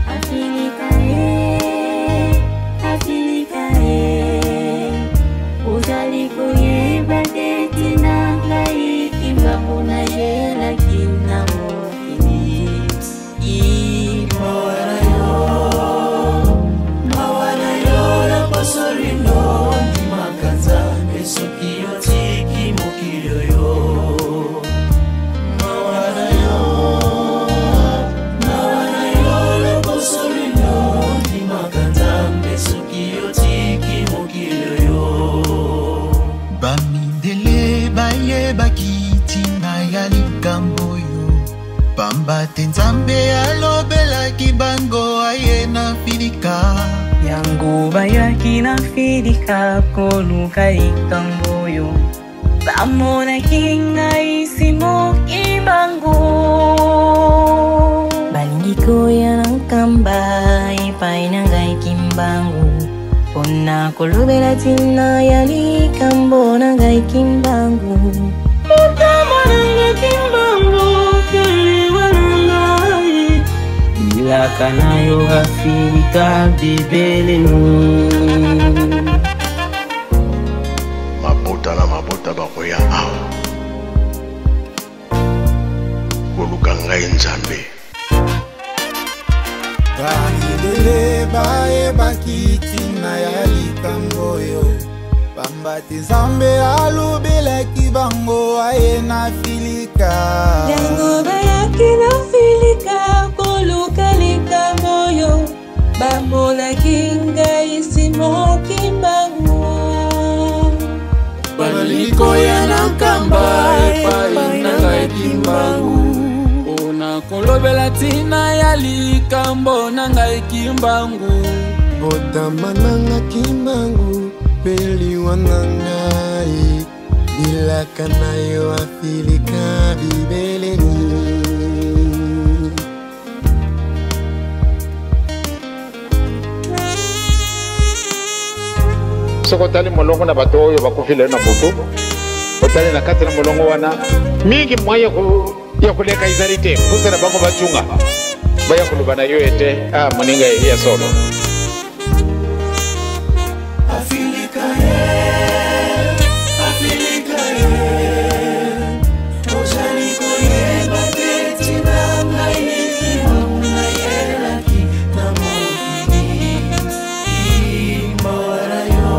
Afilika e, Afilika e, ozali koyeba te ntina ngai Kimbangu nayelaki na mokili. Mawa na yo, mawa na yo, naposo lino ndimaka Nzambe soki otiki mokili oyo. Mawa na yo, mawa na yo, naposo lino ndimaka Nzambe soki otiki mokili oyo. Bamindele bayebaki ntina ya likambo oyo, pamba te Nzambe alobelaki bango aye na Filika. Yango bayaki na Filika koluka likambo oyo, bamonaki ngai Simon Kimbangu. Balingi koya na Nkamba epai na ngai Kimbangu mpona kolobela ntina ya likambo na ngai Kimbangu. Motama nanga Kimbangu kelewa na ngai, bilaka na yo Afilika bibeleni. Mabota na mabota bakoya awa koluka ngai Nzambe. Bamindele bayebaki ntina ya likambo oyo, pamba te Nzambe alobelaki bango aye na Filika. Yango bayaki na Filika koluka likambo oyo, bamonaki ngai Simon Kimbangu. Balingi koya na Nkamba epai na ngai Kimbangu mpona kolobela ntina ya likambo na ngai Kimbangu. Botama nanga Kimbangu mpe liwa na ngai, bilaka na yo Afilika bibeleni. Soki otali molongo na bato oyo bakufi lelo na butu, otali na kati na molongo wana mingi mwa ya koleka ezali te. Mposa na bango bacunga baya koloba na yo ete a moninga ya solo. Afilika ye, Afilika ye, ozali koyeba te ntina ngai Kimbangu nayelaki na mokili. Mawa na yo,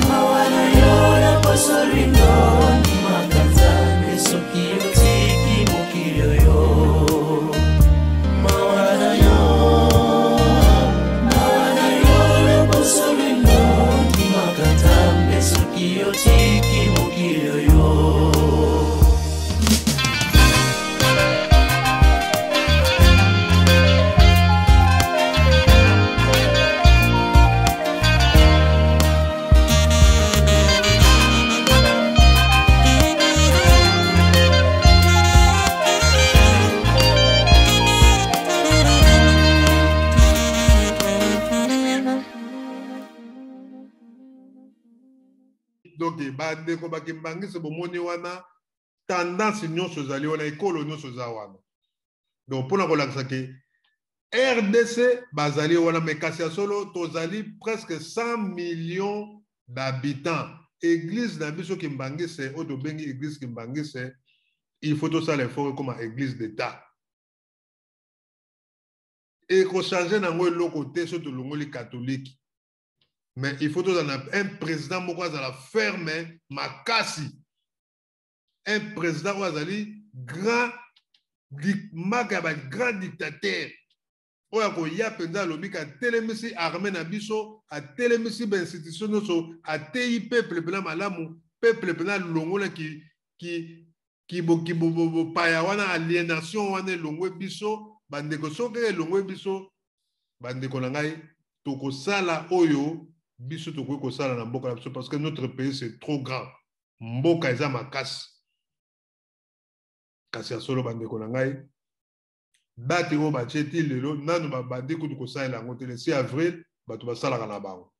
mawa na yo, naposo lino ndimaka Nzambe soki otiki mokili oyo. Mawa na yo, mawa na yo, naposo lino ndimaka Nzambe soki otiki mokili oyo. Donc bandeko bakimbangisi bomoni wana tendance nyonso ezali wana, ekolo nyonso eza wana. Donc mpona kolakisa ke RDC bazali wana, mais kasi ya solo tozali presque 100 millions d'habitants. Église na biso Kimbangisi oyo tobengi église Kimbangisi, il faut tosala effort ekoma église d'État. Ekochange nango eloko te soki tolongoli catholique. Mais il faut tozala na un président moko azala ferme makasi, un président oyo azali grand maka ya ba grand dictateur oyo akoya mpenza alobi ke atelemisi armée na biso, atelemisi ba institution nyonso, ateyi peuple mpena malamu, peuple mpena alongola ki, ki, kibopaya wana, aliénation wana elongwe biso. Bandeko, soki elongwe biso, bandeko na ngai, tokosala oyo biso tokoki kosala na mboka na biso, parce que notre pays, c'est trop grand. Mboka eza makasi. Kasi ya solo, bandeko na ngai, date oyo batie ti lelo nanu babandi kutu kosalela yango te. Le 6 avril, bato basalaka na bango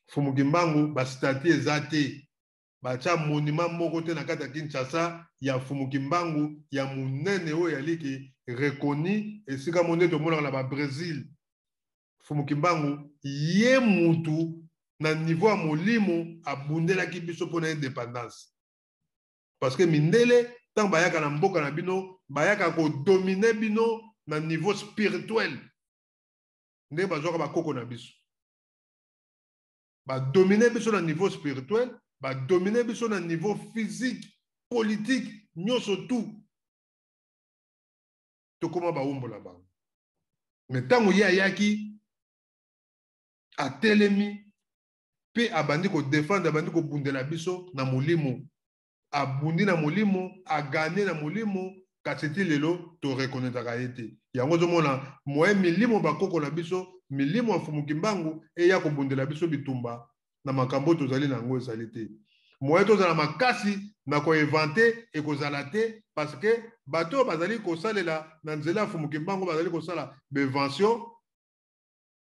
Fumu Kimbangu, ba statue eza te, batya monument moko te na kati ya Kinshasa ya Fumu Kimbangu ya monene oyo yaliki reconnu esika mo nde tomonaka na Babrésil. Fumu Kimbangu ye mutu na niveau ya molimo abundelaki biso mpona indépendance, parce que mindele, ntango bayaka na mboka na bino, bayaka kodominer bino na niveau spirituel. Ndenge bazwaka bakoko na biso, badominer biso na niveau spirituel, badominer biso na niveau physique, politique, nyonso tout, tokóma bawumbu na bango. Mais ntango ye ayaki, atelemi mpe abandi kodéfendre, abandi kobundela biso na molimo, abundi na molimo, agagner na molimo. Kasi ti lelo toreconnaîtraka ye te. Yango ozomona moye milimo bakoko na biso, milimo ya Fumu Kimbangu eya kobundela biso bitumba na makambo oyo tozali na yango ezali te. Moye tozala makasi na koinventer ekozala te, parce que bato oyo bazali kosalela na nzela ya Fumu Kimbangu, bazali kosala bainvention.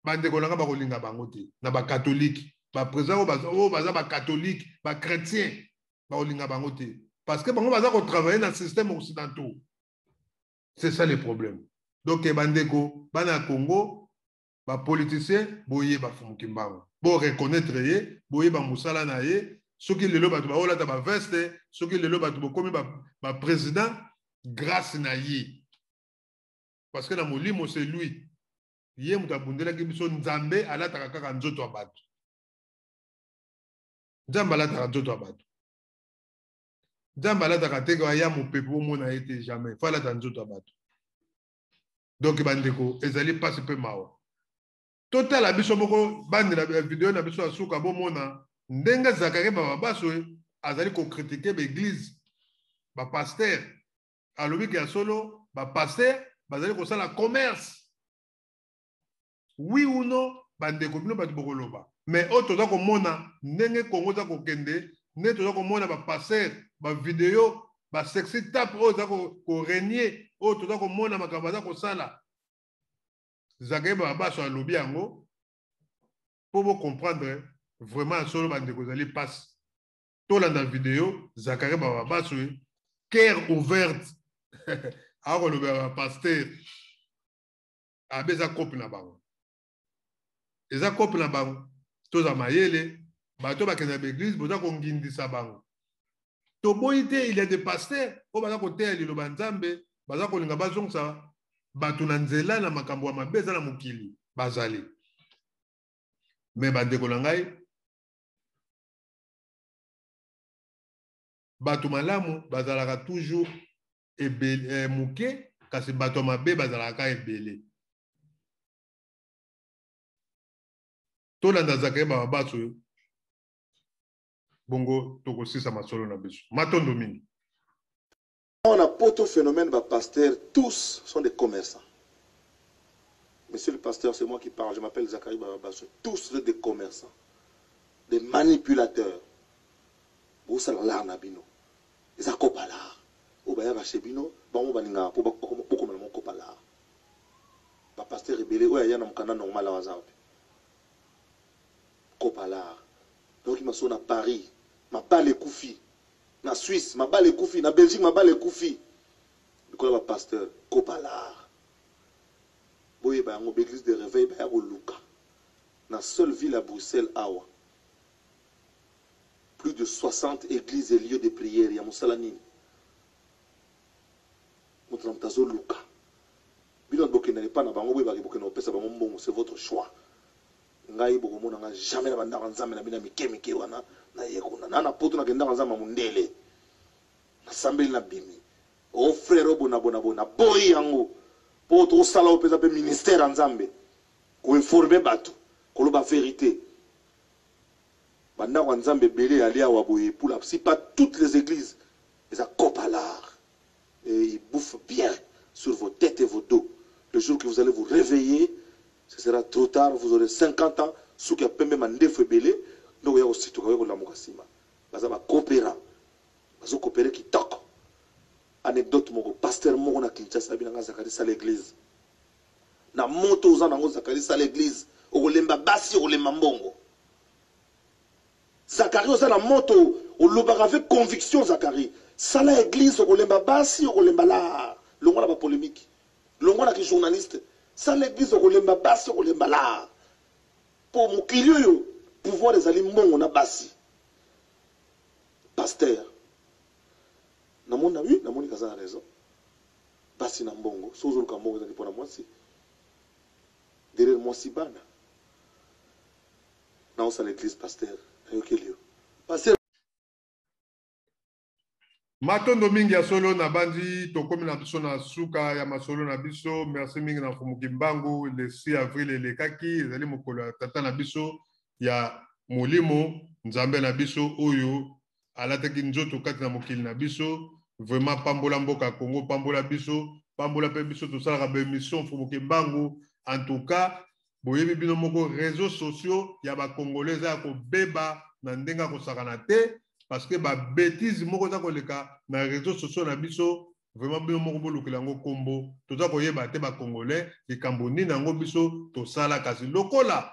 Bandeko na nga, bakolinga bango te na bakatolike. Baprésident oyo baza bakatolike, bachrétien, bakolinga bango te, parce que bango baza kotravailler na système occidentaux. C'est ça le problème. Donc bandeko bana ya Congo, bapoliticien, boyeba Fumu Kimbangu, boreconnaître ye, boyeba mosala na ye. Soki lelo bato baolata baveste, soki lelo bato bokomi baprésident, grâce na ye, parce que na molimo, c'est lui, ye moto abundelaki biso. Nzambe alataka kaka nzoto ya bato? Nzambe alataka nzoto ya bato? Nzambe alataka te. Aya mopepe, omona ye te, jamais. Faut alata nzoto ya bato. Donc bandeko, ezali mpasi mpe mawa. Totala biso moko bandela video na biso ya suka, bomona ndenge Zakari Bababaso azali kocritiquer baéglise, bapasteur. Alobi ke ya solo, bapasteur bazali kosala commerce. Oui ou non, bandeko, bino bato bokoloba. Mais oyo toza komona, ndenge Kongo eza kokende, ndenge toza komona bapasteur, bavideo, basexy tape oyo eza korégner, oyo toza komona makambo aza kosala, Zakari Bababaso alobi yango mpo bocomprendre vraiment. Solo, bandeko, ezali mpasi. Tolanda video Zakari Bababaso, cœur ouverte, akolobela bapasteur abe eza kope na bango, eza kope na bango. Toza mayele, bato bakende na baéglise, boza kongindisa bango. Toboyi te, il y a des pasteurs oyo baza koteya liloba Nzambe, baza kolinga bazongisa bato na nzela na makambo ya mabe eza na mokili, bazali. Mais bandeko na ngai, bato malamu bazalaka toujours ebele, moke, kasi bato ya mabe bazalaka ebele. Tolanda Zakari Bababaso, bongo tokosisa masolo na biso. Matondo mingi. On a poto phénomène, bah, pasteur, tous sont des commerçants. Monsieur le pasteur, c'est moi qui parle, je m'appelle Zachary Bababaso. Tous sont des commerçants, des manipulateurs. Bosala lar na bino. Eza kopa lar. Oyo bayaka chez bino, bango balingaka po bokomela mo kopa lar. Ba pasteur ebele oyo aya na mokanda normal awa aza wapi? Kopa lar. Donc maso na Paris, mabala ekufi. Na Suisse, mabala ekufi. Na Belgique, mabala ekufi. Likola ba pasteur, kopa lar. Boyeba yango, baéglise de réveil baya koluka. Na seule ville à Bruxelles awa, plus de 60 églises et lieux de prière ya mosala nini? Moto na moto azoluka bino. Bokende epa na bango, boyebaki bokende kopesa bango mbongo, c'est votre choix. Ngai bokomona nga jamais na ba ndako ya nzambe na bino ya mike mike wana na ye kuna. Na na poto na kende ndako ya nzambe ya mundele. Na sambeli na bimi. Oh frère oh bona bona bona boyi yango. Po to sala oyo peza pe ministère ya nzambe. Ko informer batu, koloba verite. Ba ndako ya nzambe ebele eyali awa boye pour la si pas toutes les eglises eza coop à l'art. Et ils bouffent bien sur vos têtes et vos dos. Le jour que vous allez vous réveiller, ce sera trop tard, vous aurez 50 ans, suki ya pembe mandefu ebele, nde okoya kosituka oya kolamuka sima. Baza ba coopérants. Bazo coopérer kitoko. Anecdote moko, pasteur moko na Kinshasa abi na nga Zacharie sala eglise. Na moto oza nango Zacharie sala eglise, okolemba basi, okolemba mbongo. Zacharie oza na moto olobaka avec conviction Zacharie sala eglise okolemba basi okolemba lar longwa na ba polemique longwa na ki journaliste sala eglise okolemba basi okolemba lar po mokili oyo pouvoir ezali mbongo na basi pasteur namoni na oui namoni kaza na raison basi na mbongo soki ozoluka mbongo ezali pona mwasi derrière mwasi bana Naosala eglise pasteur nayokeli yo pasteur. Matondo mingi ya solo na bandi tokomi na biso na suka ya masolo na biso. Merci mingi na Mfumu Kimbangu. Le 6 avril elekaki ezali mokolo ya tata na biso ya molimo Nzambe na biso oyo alataki nzoto kati na mokili na biso. Vraiment pambola mboka ya Congo, pambola biso, pambola pe biso tosalaka ba emission Mfumu Kimbangu. En tout cas Boyebi bino moko reseaux sociaux ya ba congolais eza ya kobeba na ndenge ya kosakana te parce que ba betises moko eza koleka na reseaux sociaux na biso vraiment bino moko bolukela yango kombo toza koyeba te ba congolais likambo nini yango biso tosala kasi lokola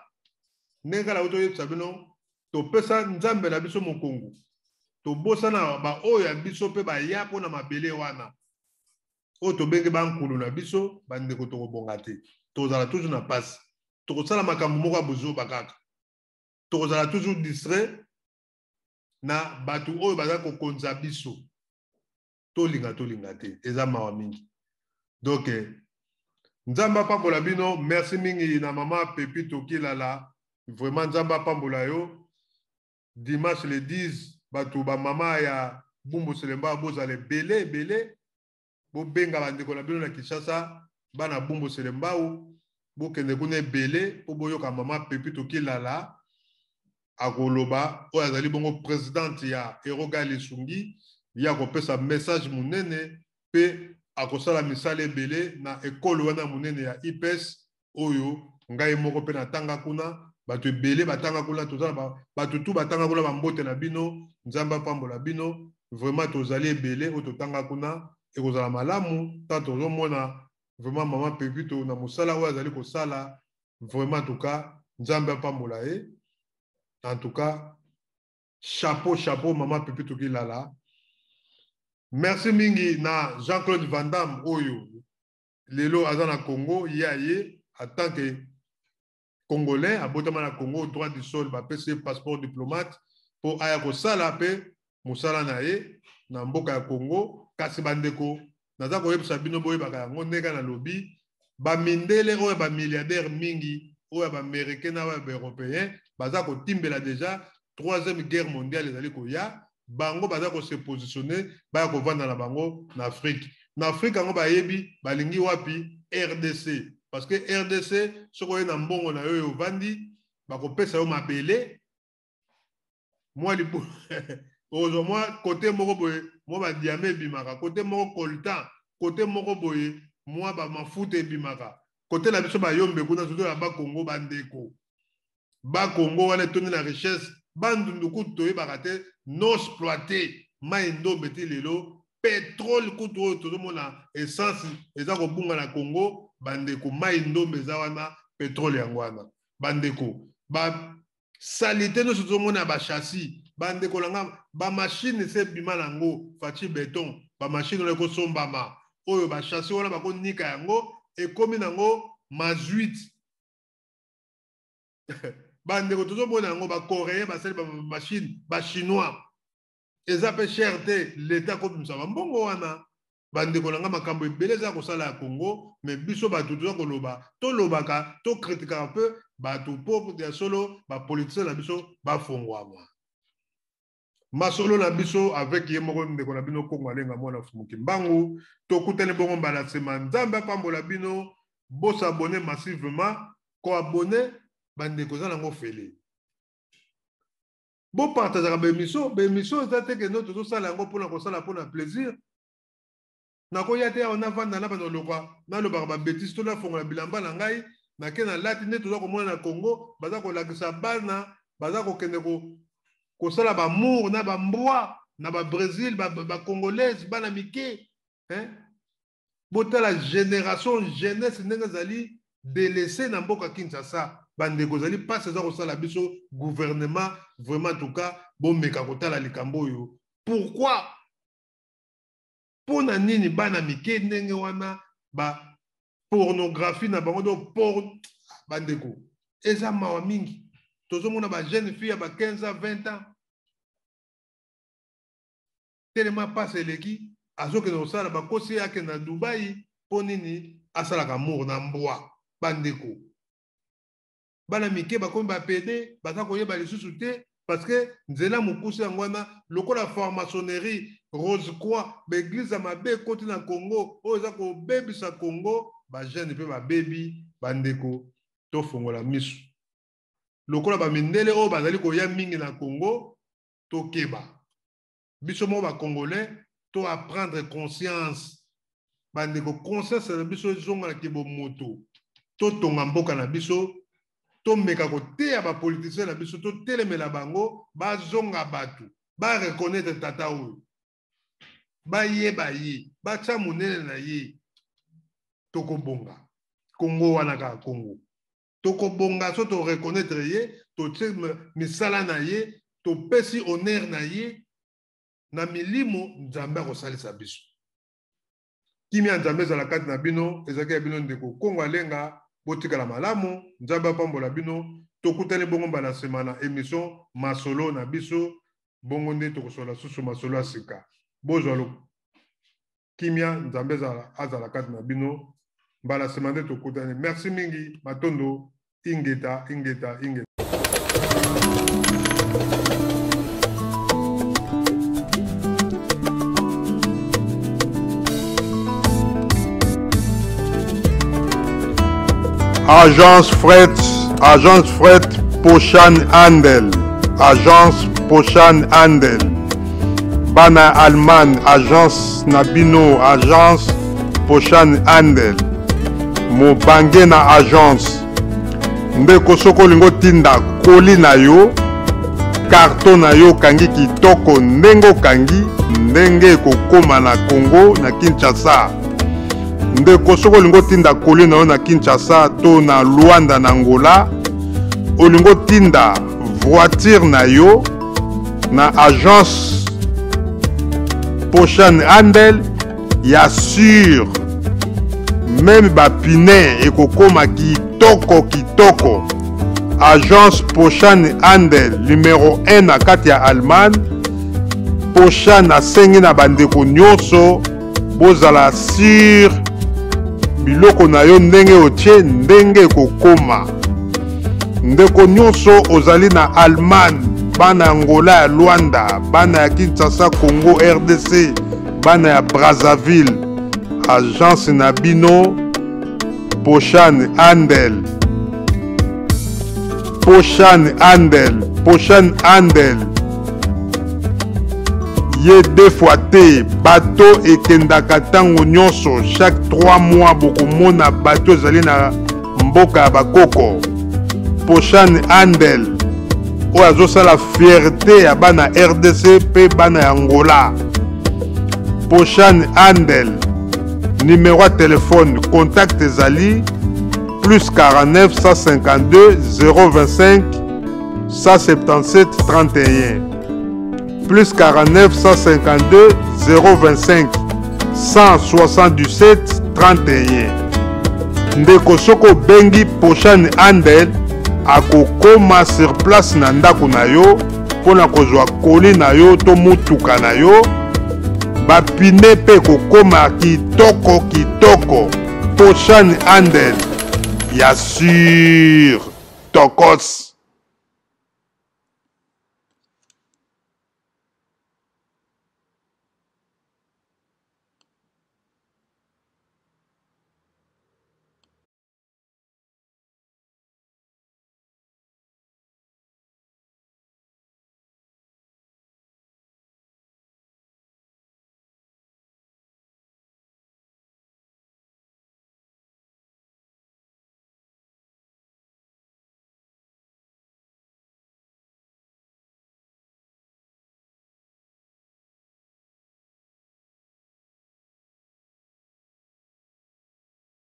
ndenge kala toyebisa bino topesa nzambe na biso mokongo tobosana baoyo ya biso mpe baya mpo na mabele wana oyo tobengi bankulu na biso bandeko tokobonga te tokozala toujours na pasi tokosala makambo moko ya buzoba kaka tokozala toujours distrait na bato oyo baza kokonza biso tolinga tolinga te eza mawa mingi donc eh, nzambe apambola bino merci mingi na mama pepito kilala vraiment nzambe apambola yo dimanche le 10 bato bamama ya bumbu selemba bozala ebele ebele bobenga bandeko na bino na kinshasa bana bumbu selembau bokende kuna ebele mpo boyoka mama pepito kilala akoloba oyo azali bongo presidente ya eroga lisungi ye akopesa message monene mpe akosala misala ebele na ekolo wana monene ya ipes oyo ngai moko mpe natanga kuna bato ebele batanga kuna toza na bato tu batanga kuna bambote na bino nzambe apambola bino vraiment tozali ebele oyo totanga kuna ekozala malamu ntango tozomona vraiment mama pepito na mosala oyo azali kosala vraiment en tout cas nzambe apambola ye en tout cas chapeau chapeau mama pepito kilala merci mingi na jean claude van damme oyo lelo aza na Congo ye aye en tant que congolais abotama na Congo droit du sol bapesi ye passeport diplomate mpo aya kosala mpe mosala na ye na mboka ya Congo kasi bandeko naza koyebisa bino boyebaka yango ndenge nalobi bamindele oyo bamilliardaire mingi oyo ya baaméricain na oyo ya baeuropéen baza kotimbela deja troisième guerre mondiale ezali koya bango baza ko se positionner baya kovanda na bango na Afrique na Afrique yango bayebi balingi wapi RDC parce que RDC soki oye na mbongo na yo ovandi bakopesa yo mabele mwa libu okozwa mwa kote moko boye mwa badiame ebimaka kote moko coltan kote moko boye mwa bamafuta ebimaka kote na biso bayombe kuna soto ya bakongo bandeko bakongo wana etondi na richesse bandundu kutu toyebaka te non exploite mai ndombe ti lelo petrole kutu oyo tozomona essence eza kobunga na congo bandeko mai ndombe eza wana petrole yango wana bandeko ba salite nyonso tozomona ya bachassis bandeko na nga bamashine se ebima na yango faci beton bamashine wana ekosombama oyo bachassis wana bakonika yango ekomi nango mazuite bandeko tozomona yango bacoréen basali bamashine bachinois eza mpe cher te leta akobimisa bambongo wana. Bandeko na nga, makambo ebele eza kosala ya Congo, mais biso bato toza koloba, tolobaka, tokritikaka mpe bato mpo ya solo bapolitisien na biso bafongwama. Masolo na biso avec ye moko ndeko na bino Kongo Alenga mwana Fumu Kimbangu. Tokutani bongo mbala nsima. Nzambe apambola bino. Bosabone massivement, koabone bandeko eza nango ofele. Bopartageaka baemission, baemission eza te kendo tozosala yango mpona kosala mpona plaisir. Nakoya te awa navanda na bana lokwa nalobaka babetise to nafongola bilamba na ngai nake nalati nde toza komona na Congo baza kolakisa bana baza kokende kosala bamour na bambwa na babrésil bacongolaise ba bana mike hein? Botala génération jeunesse ndenge ezali délaissé na mboka Kinshasa. Bandeko, ezali mpasi eza kosala biso gouvernement vraiment. En tout cas bomeka kotala likambo oyo. Pourquoi, mpo na nini bana mike ndenge wana ba pornographie na bango? Donc por bandeko, eza mawa mingi. Tozomona ba jeune fille ya ba 15 ans, 20 ans, telema mpasi eleki, azokende kosala, bakosi ye akende na Dubai. Mpo nini asalaka amour na mbwa? Bandeko, bana mike bakomi bapede, baza koyeba lisusu te parce que nzela mokuse yango wana lokola franc-maçonnerie, rose croix, baeglize ya mabe ekoti na Congo oyo eza kobebisa Congo. Bajeune mpe babebi. Bandeko, tofongola miso. Lokola bamindele oyo bazali koya mingi na Congo, tokeba biso moko bacongolais, to apprendre conscience. Bandeko, conscience na biso ezongalaki bomoto. Totonga mboka na biso, tomeka koteya bapoliticien na biso, totelemela bango, bazonga bato, bareconnaitre tata oyo, bayeba ye, batya monene na ye. Tokobonga Kongo wana kaka Kongo tokobonga so toreconnaitre ye, totie misala na ye, topesi honneur na ye na milimo. Nzambe akosalisa biso. Kimia ya Nzambe ezala kati na bino. Ezalaki ya bino ndeko Kongo Alenga. Botikala malamu, Nzambe apambola bino. Tokutani bongo mbala nsima na émission masolo na biso. Bongo nde tokosola susu masolo ya sika. Bozwa kimia, Nzambe azala kati na bino. Mbala nsima nde tokutani. Merci mingi, matondo, ingeta, ingeta, ingeta. Agence Fret, Agence Fret Poshan Handel, Agence Poshan Handel. Bana Allemagne, agence na bino, Agence Poshan Handel. Mobange na agence. Ndeko, soki olingi otinda koli na yo, karton na yo okangi kitoko ndenge okangi ndenge ekokoma na Congo na Kinshasa. Ndeko, soki olingi otinda koli na yo na Kinshasa to na Luanda na Angola, olingi otinda voiture na yo na agence Poshan Handel ya sur meme bapine ekokoma kitoko kitoko. Agence Poshan Handel numero 1 na kati ya Allemagne. Poshan asengi na bandeko nyonso bozala sur biloko na yo ndenge otie ndenge ekokoma. Ndeko nyonso ozali na Allemagne, bana ya Angola, ya Luanda, bana ya Kinshasa, Congo RDC, bana ya Brazzaville, agence na bino Poshan Handel, Poshan Handel, Poshan Handel ye deux fois te. Bato ekendaka ntango nyonso, chaque 3 mois bokomona bato ezali na mboka ya bakoko. Poshan Handel oyo azosala fierté ya bana RDC mpe bana ya Angola. Poshan Handel, numéro ya telefone contact ezali plus 49 152 025 177 31, plus 49 152 025 177 31. Ndeko, soki obengi Poshan Handel, akokoma sur place na ndako na yo mpo na kozwa koli na yo to motuka na yo. Bapine mpe ekokoma kitoko kitoko. Poshani Handel ya sur tokos.